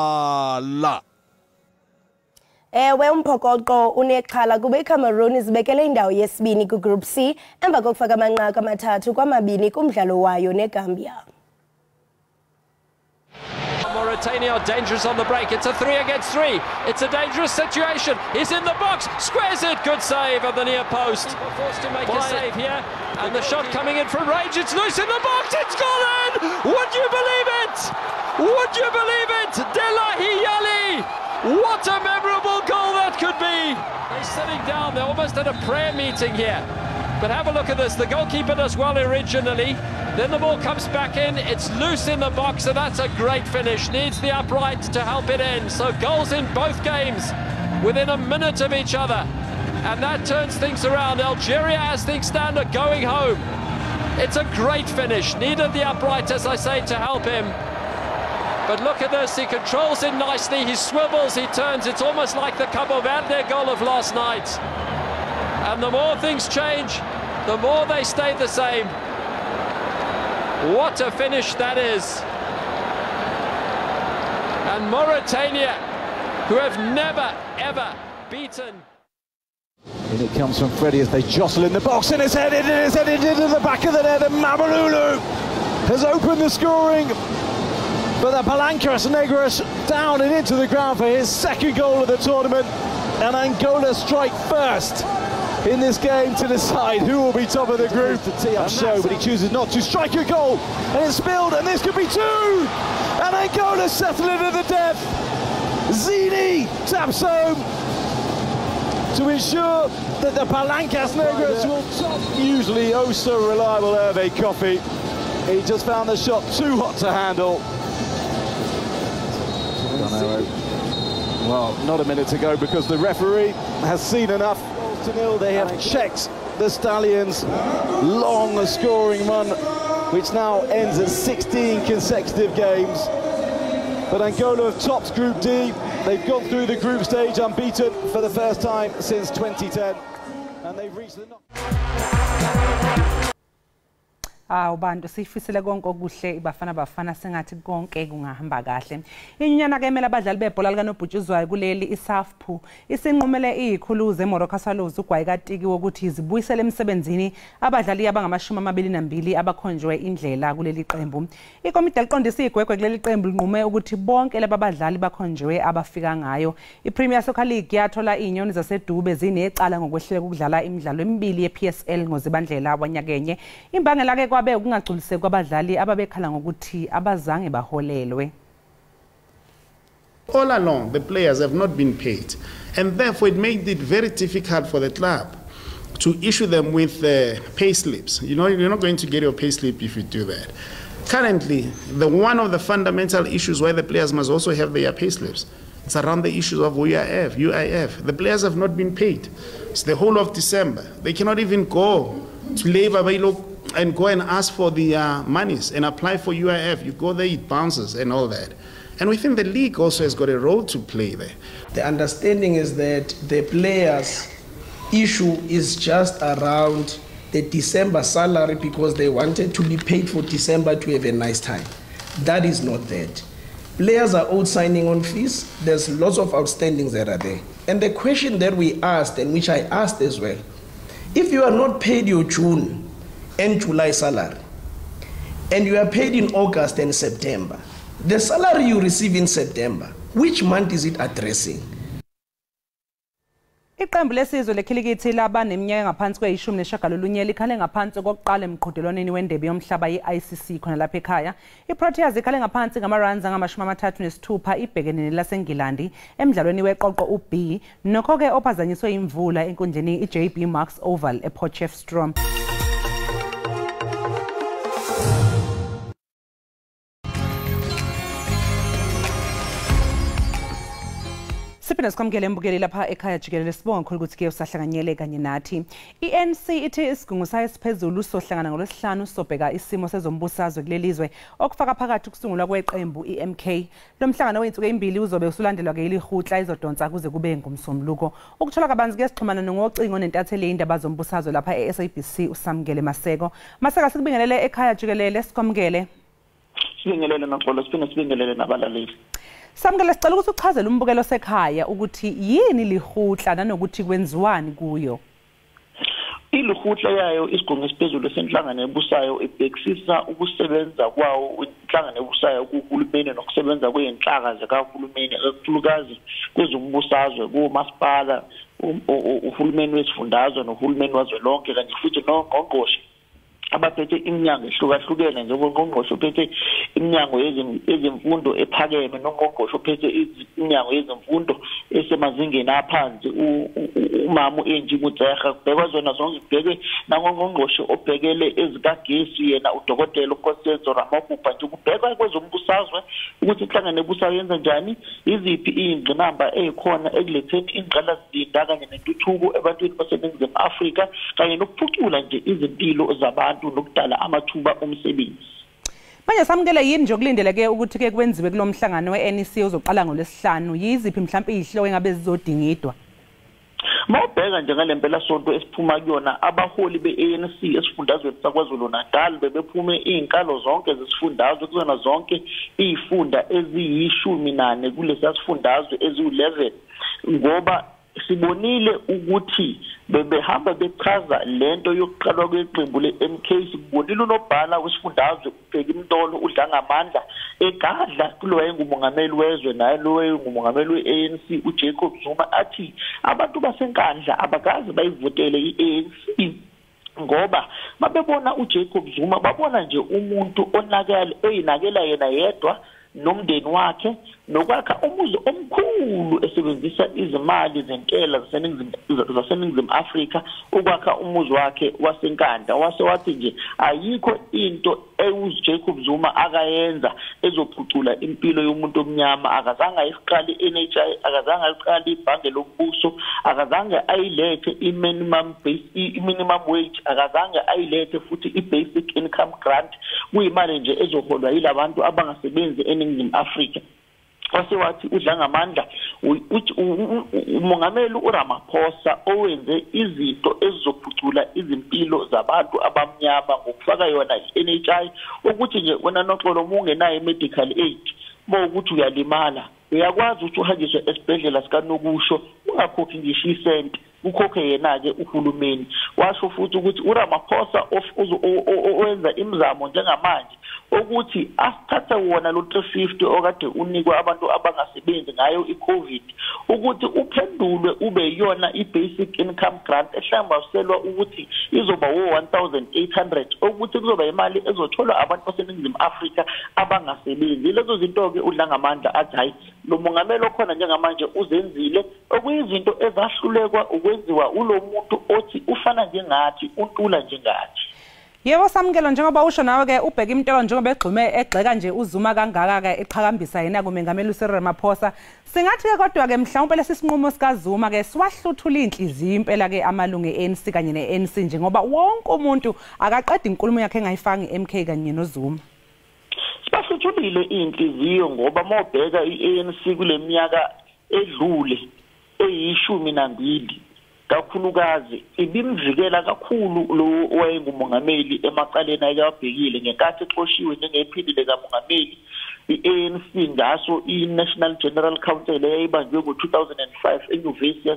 Ewe, umphokoqo unexhala kuba iCameroon izibekele indawo yesibini kwiGroup C emva kokufaka amanqaku 3-2 kumdlalo wayo neGambia. Mauritania are dangerous on the break. It's a 3 against 3. It's a dangerous situation. He's in the box, squares it. Good save at the near post. Forced to make a save here. And the shot coming in from range. It's loose in the box. It's gone in. Would you believe it? Would you believe it? Delahi Yali. What a memorable goal that could be. They're sitting down. They're almost at a prayer meeting here. But have a look at this. The goalkeeper does well originally. Then the ball comes back in. It's loose in the box, and that's a great finish. Needs the upright to help it in. So goals in both games within a minute of each other. And that turns things around. Algeria, as things stand, are going home. It's a great finish. Needed the upright, as I say, to help him. But look at this. He controls it nicely. He swivels, he turns. It's almost like the Cabo Verde goal of last night. And the more things change, the more they stay the same. What a finish that is. And Mauritania, who have never, ever beaten. In it comes from Freddie as they jostle in the box, and it's headed into the back of the net, and Mabululu has opened the scoring for the Palancas Negras, down and into the ground for his second goal of the tournament. And Angola strike first in this game to decide who will be top of the group. To tee up show, but he chooses not to strike a goal, and it's spilled, and this could be two! And Angola settle it to the death. Zini taps home to ensure that the Palancas Negras will top. Usually oh so reliable Hervé Koffi. He just found the shot too hot to handle. Well, not a minute to go because the referee has seen enough. 0. They have checked the Stallions' long scoring run, which now ends at 16 consecutive games. But Angola have topped Group D. They've gone through the group stage unbeaten for the first time since 2010, and they've reached the knock. Awu bantu, siyifisele konke okuhle iBafana Bafana, sengathi konke kungahamba kahle. Inyunyana ke emele abadlali bebhola likanobhutshuzwayo kuleli iSAFPU isinqumele izikhulu zeMoroka Swallows ugwayi katiki wokuthi zibuyisele emsebenzini abadlali abangama-22 abakhonjwe indlela kuleli qembu. Ikomiti eliqondisa igwegwe kuleli qembu linqume ukuthi bonke laba badlali bakhonjwe abafika ngayo. IPremier Soccer League yathola izinyoni zaseDube zinecala ngokwehluleka ukudlala imidlalo emibili yePSL ngoZibandlela wanyakenye. Imbangela ke kwabe ukungagculiseki kwabadlali ababekhala ngokuthi abazange baholelwe. All along, the players have not been paid, and therefore it made it very difficult for the club to issue them with pay slips. You know, you're not going to get your pay slip if you do that. Currently, one of the fundamental issues why the players must also have their pay slips, it's around the issues of UIF. The players have not been paid. It's the whole of December. They cannot even go to labor and go and ask for the monies and apply for UIF. You go there, it bounces and all that. And we think the league also has got a role to play there. The understanding is that the players' issue is just around the December salary because they wanted to be paid for December to have a nice time. That is not that. Players are owed signing on fees. There's lots of outstandings that are there. And the question that we asked, and which I asked as well, if you are not paid your June and July salary, and you are paid in August and September, the salary you receive in September, which month is it addressing? Iqembu lesizwe lekhilikithi labaneminyaka ngaphansi kwe-19 likhale ngaphansi kokuqala emqhudelwaneni wendebe yomhlaba ye-ICC khona lapha ekhaya. I-Proteas ikhale ngaphansi ngama-runs angama-36 ibhekene nelaseNgilandi emdlalweni weqoqo u-B, nokho-ke ophazanyiswe imvula enkundleni i-JB Marks Oval ePotchefstroom. Siphinde sikwamukele embukeli lapha ekhaya jikelele, sibonga kakhulu ukuthi ke usahlanganyele kanye nathi. I-ANC ithe isigungu sayo esiphezulu sohlangana ngolwesihlanu sobheka isimo sezombusazwe kuleli zwe, okufaka phakathi ukusungulwa kweqembu i-MK. Lo mhlangano wey'nsuku ey'mbili uzobe usulandelwa-ke ilihutla izodonsa kuze kube ngumsombuluko. Ukuthola kabanzi ke sixhumana ngocingo nentatheli yey'ndaba zombusazwe lapha e-SABC uSamukele Maseko. Maseko, sikubingelele ekhaya jikelele, sikwamukele. Sibingelele Noxolo, siphinde sibingelele nabalaleli. Samukele, sicela ukuthi uchazele umbukelo osekhaya ukuthi yini lihutla nanokuthi kwenziwani kuyo. Ilihutla yayo isigungu esiphezulu senhlangano ebusayo ibhekisisa ukusebenza kwawo inhlangano ebusayo kuhulumeni nokusebenza kwey'nhlaka zikahulumeni, kakhulukazi kwezombusazwe, kumasipala, uhulumeni wesifundazwe nohulumeni wazwelonke, kanye futhi nongqongqoshe abaphethe iminyango ehlukahlukene, njengongqongqoshe ophethe iminyango yezemfundo ephakeme nongqongqoshe ophethe iminyango yezemfundo esemazingeni aphansi, umama u-Angie Motshekga. Kubhekwa zona zonke, kubhekwe nangongqongqoshe obhekele ezikagesi yena udokotela uNkosenzo Ramokgopa. Nje kubhekwa kwezombusazwe ukuthi inhlangano ebusayo yenza njani, iziphi iy'ngqinamba ey'khona ekuletheni ingqalasizinda kanye nentuthuko ebantwini baseNingizimu Afrika, kanye nokuphucula nje izimpilo zabantu nokudala amathuba omsebenzi. Manje Samukele, yini nje okulindeleke ukuthi ke kwenziwe kulo mhlangano we-NEC ozoqala ngolwesihlanu? Yiziphi mhlawumbe iy'hloko engabe zizodingidwa? Mawubheka nje ngale mpelasonto esiphuma kuyona, abaholi be-ANC esifundazweni saKwaZulu Natal bebephume iy'nkalo zonke zesifundazwe, kuzona zonke iy'funda eziyi-14 kulesiya sifundazwe eziwu-11, ngoba sibonile ukuthi bebehamba bechaza lento yokuqalwa kweqembu le-MK. Sibonile unobhala wesifundazwe uBheki Mtolo uDlangamandla egadla kulo wayengumongameli wezwe naye lo wayengumongameli we-ANC uJacob Zuma, athi abantu baseNkandla abakaze bayivotele i-ANC ngoba babebona uJacob Zuma, babona nje umuntu onakele oyinakela yena yedwa nomndeni wakhe nokwakha umuzi omkhulu esebenzisa izimali zentela zaseNingizimu Afrika ukwakha umuzi wakhe waseNkandla. Wase wathi nje ayikho into uJacob Zuma akayenza ezophucula impilo yomuntu omnyama. Akazange ayiqale i-NHI, akazange ayiqale ibhange lombuso, akazange ayilethe i-minimum wage, akazange ayilethe futhi i-basic income grant, kuyimali nje ezoholwa yilabantu abangasebenzi eNingizimu Afrika. Wase wathi uDlangamandla umongameli uRamaphosa owenze izinto ezizophucula izimpilo zabantu abamnyama ngokufaka yona i-NHI, ukuthi nje wena Noxolo uma ungenayo i-medical aid, mawukuthi uyalimala uyakwazi ukuthi uhanjiswe esibhedlela sikanokusho ungakhokhi ngisho isenti, ukhokhe yena-ke uhulumeni. Washo futhi ukuthi uRamaphosa owenza imizamo njengamanje ukuthi asithathe wona lo 350 okade unikwa abantu abangasebenzi ngayo i-COVID, ukuthi uphendulwe ube yiyona i-basic income grant ehlambaselwa ukuthi izoba wo-1800, ukuthi kuzoba imali ezotholwa abantu baseNingizimu Afrika abangasebenzi. Lezo zinto-ke uDlangamandla athi hayi, lo mongameli okhona njengamanje uzenzile, okuyizinto ezahlulekwa ukwenziwa ulo muntu othi ufana njengathi, untula njengathi. Yebo Samukelo, njengoba usho nawe ke uBheki Mtolo njengoba egxume egxeka nje uZuma kangaka ke eqhakambisa yena kumengameli uCyril Ramaphosa, singathi ke kodwa ke mhlawumbe lesi sinqumo sikaZuma ke siwahluthula inhliziyo impela ke amalungu e-ANC kanye ne-ANC, njengoba wonke umuntu akaqeda inkulumo yakhe engayifanga i-MK kanye noZuma. Sibahluthulile inhliziyo ngoba mawubheka i-ANC kule minyaka edlule eyi-12 kakhulukazi ibimvikela kakhulu lo owayengumongameli emacaleni ayewabhekile ngenkathi exoshiwe njengephini likamongameli. I-ANC ngaso i-National General Council eyayibanjwe ngo-2005 enyuvesi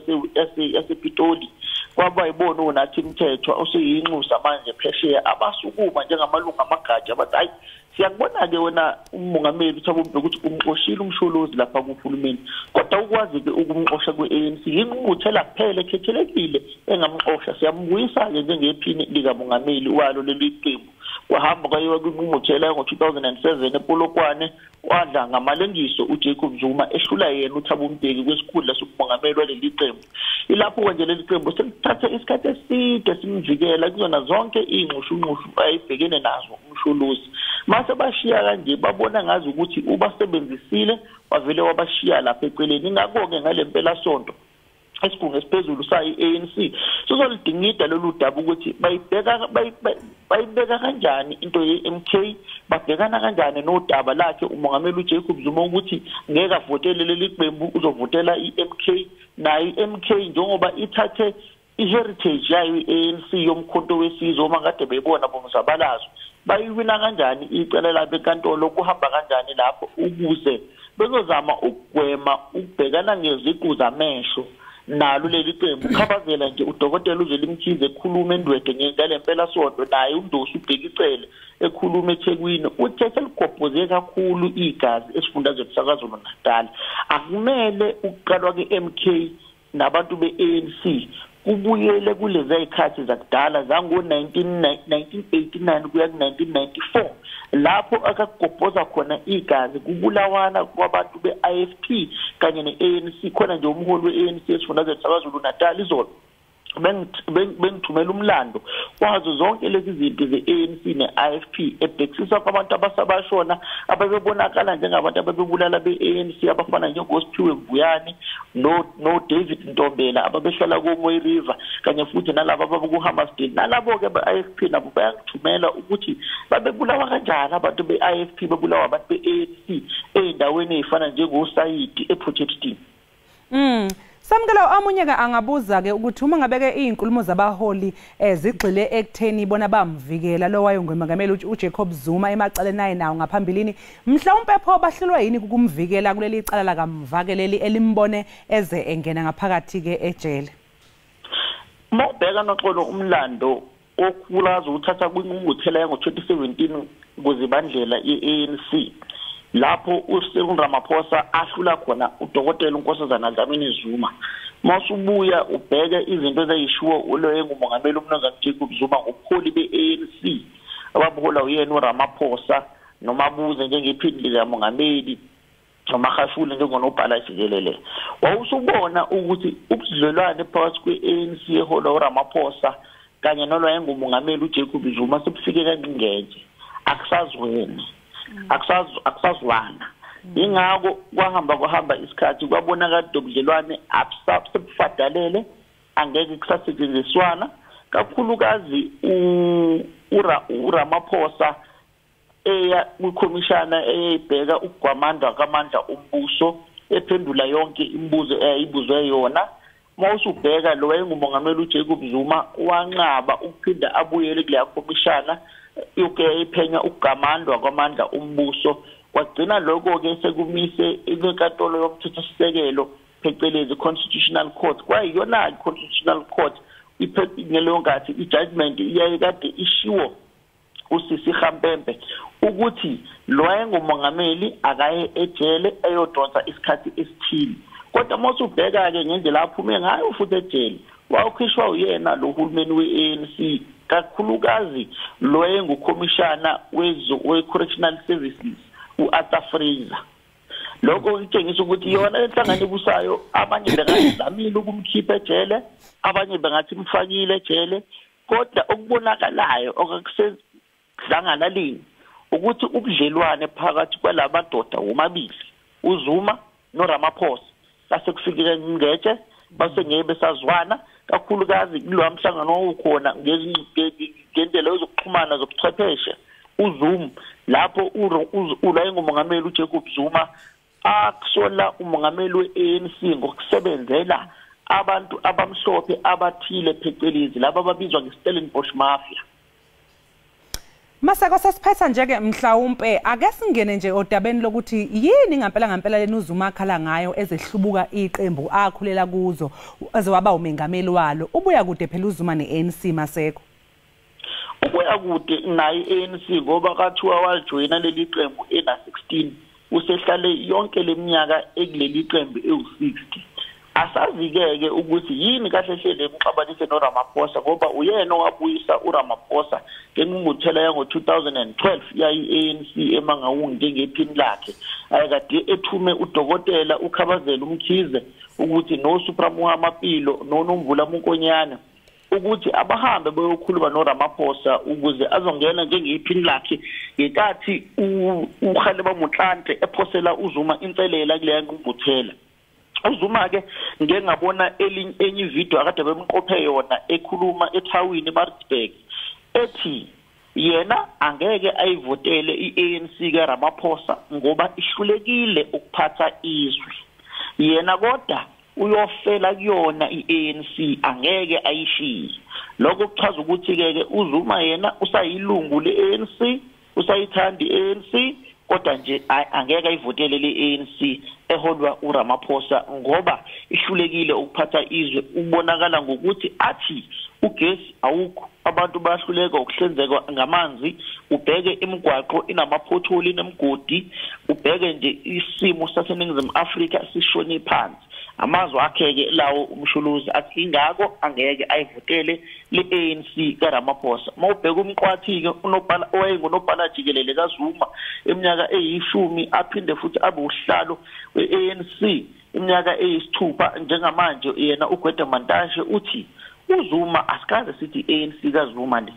yasePitoli, kwaba yibona uNathi Mthethwa oseyinxusa manje phesheya abasukuma njengamalungu amagatsha bathi hayi, Siyakubona-ke wena umongameli uThabo Mbeki ukuthi umxoshile uMsholozi lapha kuhulumeni, kodwa ukwazi-ke ukumxosha kwe-ANC yingqungquthela kuphela ekhethelekile engamxosha. Siyambuyisa-ke njengephini likamongameli walo leli qembu. Kwahamba kwayiwa kwingqungquthela ngo-2007 ePolokwane, wadla ngamalengiso uJacob Zuma ehlula yena uThabo Mbeki kwesikhundla sobumongameli waleli qembu. Ilapho nje leli qembu selithathe isikhathi eside simvikela kuzona zonke iy'nxushunxushu ayibhekene nazo uMsholozi. Mase bashiya kanje babona ngazi ukuthi ubasebenzisile, wavele wabashiya lapha eceleni. Ingakho-ke ngale mpelasonto esigungu esiphezulu sayo i-ANC sizolidingida lolu daba ukuthi bayibeka kanjani into ye-MK, babhekana kanjani nodaba lakhe umongameli uJacob Zuma ukuthi ngeke avotele leli qembu, uzovotela i-MK. Nayo i-MK njengoba ithathe i-heritage yayo i-ANC yomkhonto wesizwe uma kade beyibona bomzabalazo, bayiwina kanjani icala labo enkantolo, kuhamba kanjani lapho ukuze bezozama ukugwema ukubhekana ngeziqu zamehlo nalo leli qembu. Khabazela nje udokotela uZweli Mkhize ekhuluma eNdwedwe ngale mpelasonto, naye uNdosi uBheki Cele ekhuluma eThekwini, uthe seligobhoze kakhulu igazi esifundazweni saKwaZulu Natal. Akumele ukuqalwa ke-MK nabantu be-ANC kubuyele kulezi zikhathi zakudala zango-1989 kuya ku-1994 lapho akagobhoza khona igazi kubulawana kwabantu be-IFP kanye ne-ANC. Khona nje umholi we-ANC esifundazweni saKwaZulu Natal izolo bengithumela umlando wazo zonke lezi zinto ze-ANC ne-IFP ebhekisisa kwabantu abasabashona ababebonakala njengabantu ababebulala be-ANC abafana njengoSiphiwe Mbuyane no-David Ntombela ababehlala koMoy River, kanye futhi nalabo ababeku-Hammersdale. Nalabo-ke be-IFP nabo bayangithumela ukuthi babebulawa kanjani abantu be-IFP, bebulawa abantu be-ANC ey'ndaweni ey'fana njengoSayidi ePort. Samkelo, omunye-ke angabuza-ke ukuthi uma ngabeke iy'nkulumo zabaholi zigxile ekutheni bona bamvikela lo wayengumengameli uJacob Zuma emacaleni aye nawo ngaphambilini, mhlawumpe pho bahlulwa yini ukumvikela kuleli cala lakamva-ke leli elimbone eze engena ngaphakathi-ke ejele? Uma ubheka Noxolo umlando okhulaza uthatha kwingqungquthela yango-2017 kuzibandlela ye-ANC lapho uCyril Ramaphosa ahlula khona udokotela uNkosazana Dlamini Zuma. Masubuya ubheke izinto ezayishiwo ulo engumongameli uMnumzane Jacob Zuma ngobuholi be-ANC ababuhola uyena uRamaphosa noMabuze njengephini likamongameli noMagashule njengonobhala jikelele. Wawusubona ukuthi ubudlelwane phakathi kwe-ANC eholwa uRamaphosa kanye nolwayengumongameli uJacob Zuma sebufike kanqingenje, akusazweni, akusazwana. Ingakho kwahamba isikhathi kwabonakala ubudlelwane abusabufadalele, angeke kusasetshenziswana kakhulukazi. uRamaphosa eya kwikhomishana eyayibheka ukugwamandwa kwamandla ombuso ephendula yonke imibuzo eyayibuzwe yona. Mawusubheka lo wayengumongameli uJacob Zuma wanqaba ukuphinda abuyele kuleya khomishana yokuphenya ukugamandwa kwamandla ombuso. Kwagcina lokho-ke sekumise inkantolo yomthethosisekelo phecelezi Constitutional Court. Kwayiyona i-Constitutional Court ngeleyo nkathi i-judgment iyayikade ishiwo uSisi Khampempe ukuthi lo wayengumongameli akaye ejele eyodonsa isikhathi esithile. Kodwa mawusubheka-ke ngendlela aphume ngayo futhi ejele, wawukhishwa uyena lo hulumeni we-ANC kakhulukazi lo wayengukhomishana we-Correctional Services u-Arthur Fraser. Lokho kutshengisa ukuthi yona inhlangano ebusayo abanye bengazamile ukumkhipha ejele, abanye bengathi imfakile ejele, kodwa okubonakalayo okwakusedlangalaleni ukuthi ubudlelwane phakathi kwalamadoda womabili uZuma noRamaphosa base kufikile ngetshe base ngeke besazwana kakhulukazi kulowa mhlangano owukhona ngendlela yokuxhumana zobuchwepheshe uZoom, lapho uwayengumongameli uJacob Zuma akusola umongameli we-ANC ngokusebenzela abantu abamhlophe abathile phecelezi laba ababizwa nge-Stellenbosch Mafia. Maseko, sesiphetha nje-ke mhlawumpe ake singene nje odabeni lokuthi yini ngampela lena uZuma akhala ngayo ezehlubuka iqembu akhulela kuzo eze waba umengameli walo. Ubuya kude phela uZuma ne-ANC, Maseko. Ubuya Uyakude naye i-ANC ngoba kathiwa wajoyina leli qembu ena 16, usehlale yonke leminyaka ekuleli qembu ewu-60. Asazi-ke ukuthi yini kahle hle lemxabanise noRamaphosa, ngoba uyena owabuyisa uRamaphosa ngengqungquthela yango-2012 yayi-ANC eMangaung njengephini lakhe. Ayekade ethume udokotela uKhabazela uMkhize ukuthi noSupremo Mapilo noNomvula Monkonyane ukuthi abahambe beyokhuluma noRamaphosa ukuze azongena njengephini lakhe ngenkathi uKgalema Motlanthe ephosela uZuma inselela kuleya ngqungquthela. uZuma ke ngeke ngabona enye ivideo akade bemqophe yona ekhuluma ethawini eMaritzburg ethi yena angeke ayivotele iANC kaRamaphosa ngoba ihlulekile ukuphatha izwe, yena kodwa uyofela kuyona iANC angeke ayishiye. Lokho kuchaza ukuthi ke uZuma yena usayilungu leANC, usayithanda iANC, kodwa nje angeke ayivotele leANC eholwa uRamaphosa ngoba ihlulekile ukuphatha izwe. Ubonakala ngokuthi athi ugesi awukho, abantu bayahluleka ukuhlinzekwa ngamanzi, ubheke imigwaqo inamaphotholi nemigodi, ubheke nje isimo saseNingizimu Afrika sishone phansi. Amazwi akhe-ke lawo uMsholozi athi ingako angeke ayivotele le-ANC kaRamaphosa. Uma ubheka uMqwathi-ke unobhala owayengunobhala jikelele kaZuma iminyaka eyishumi, aphinde futhi abe usihlalo we-ANC iminyaka eyisithupha, njengamanje yena uGwede Mantashe uthi uZuma asikaze sithi i-ANC kaZuma le.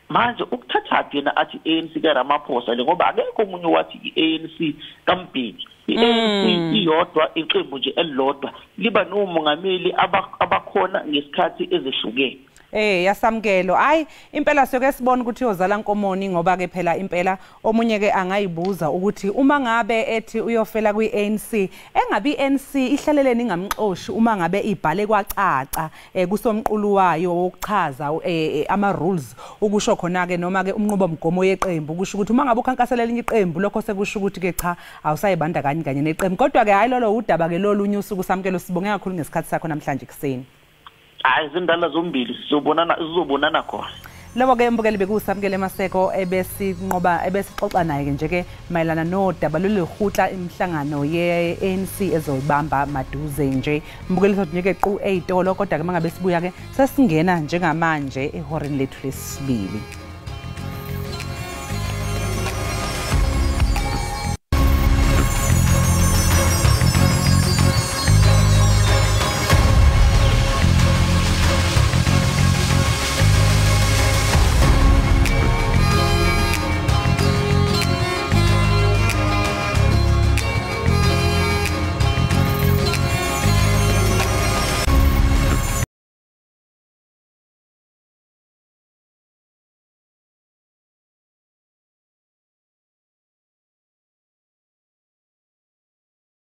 Manje ukuthathaphi yena athi i-ANC kaRamaphosa le, ngoba akekho omunye wathi i-ANC kaMbeki. I-ANC iyodwa, iqembu nje elilodwa liba nomongameli abakhona ngesikhathi ezehlukene. Yasamkelo, hayi impela siyoke sibone ukuthi uyozala nkomoni, ngoba ke phela impela omunye ke angayibuza ukuthi uma ngabe ethi uyofela kwi-ANC, engabe i-ANC ihlaleleni ingamxoshi uma ngabe ibhale kwacaca kusomqulu wayo wokuchaza ama rules, ukusho khona ke noma ke umnqubomgomo yeqembu, kusho ukuthi uma ngabe ukhankasela elinye iqembu lokho sekusho ukuthi ke cha awusayibandakanyi kanye neqembu. Kodwa ke hayi lolo udaba ke lolunye usuku. Samkelo, sibonge kakhulu ngesikhathi sakho namhlanje kuseni. Hayi zindala zombili sizobonana khona. Lobo ke mbukeli bekuSamkelo Maseko ebesinqoba ebesixoxa naye ke nje ke mayelana nodaba lolehutla imihlangano ye-ANC ezoyibamba maduze nje. Mbukeli sothi nje ke qu eyitolo, kodwa ke mangabe sibuya ke sesingena njengamanje ehoreni lethu lesibili.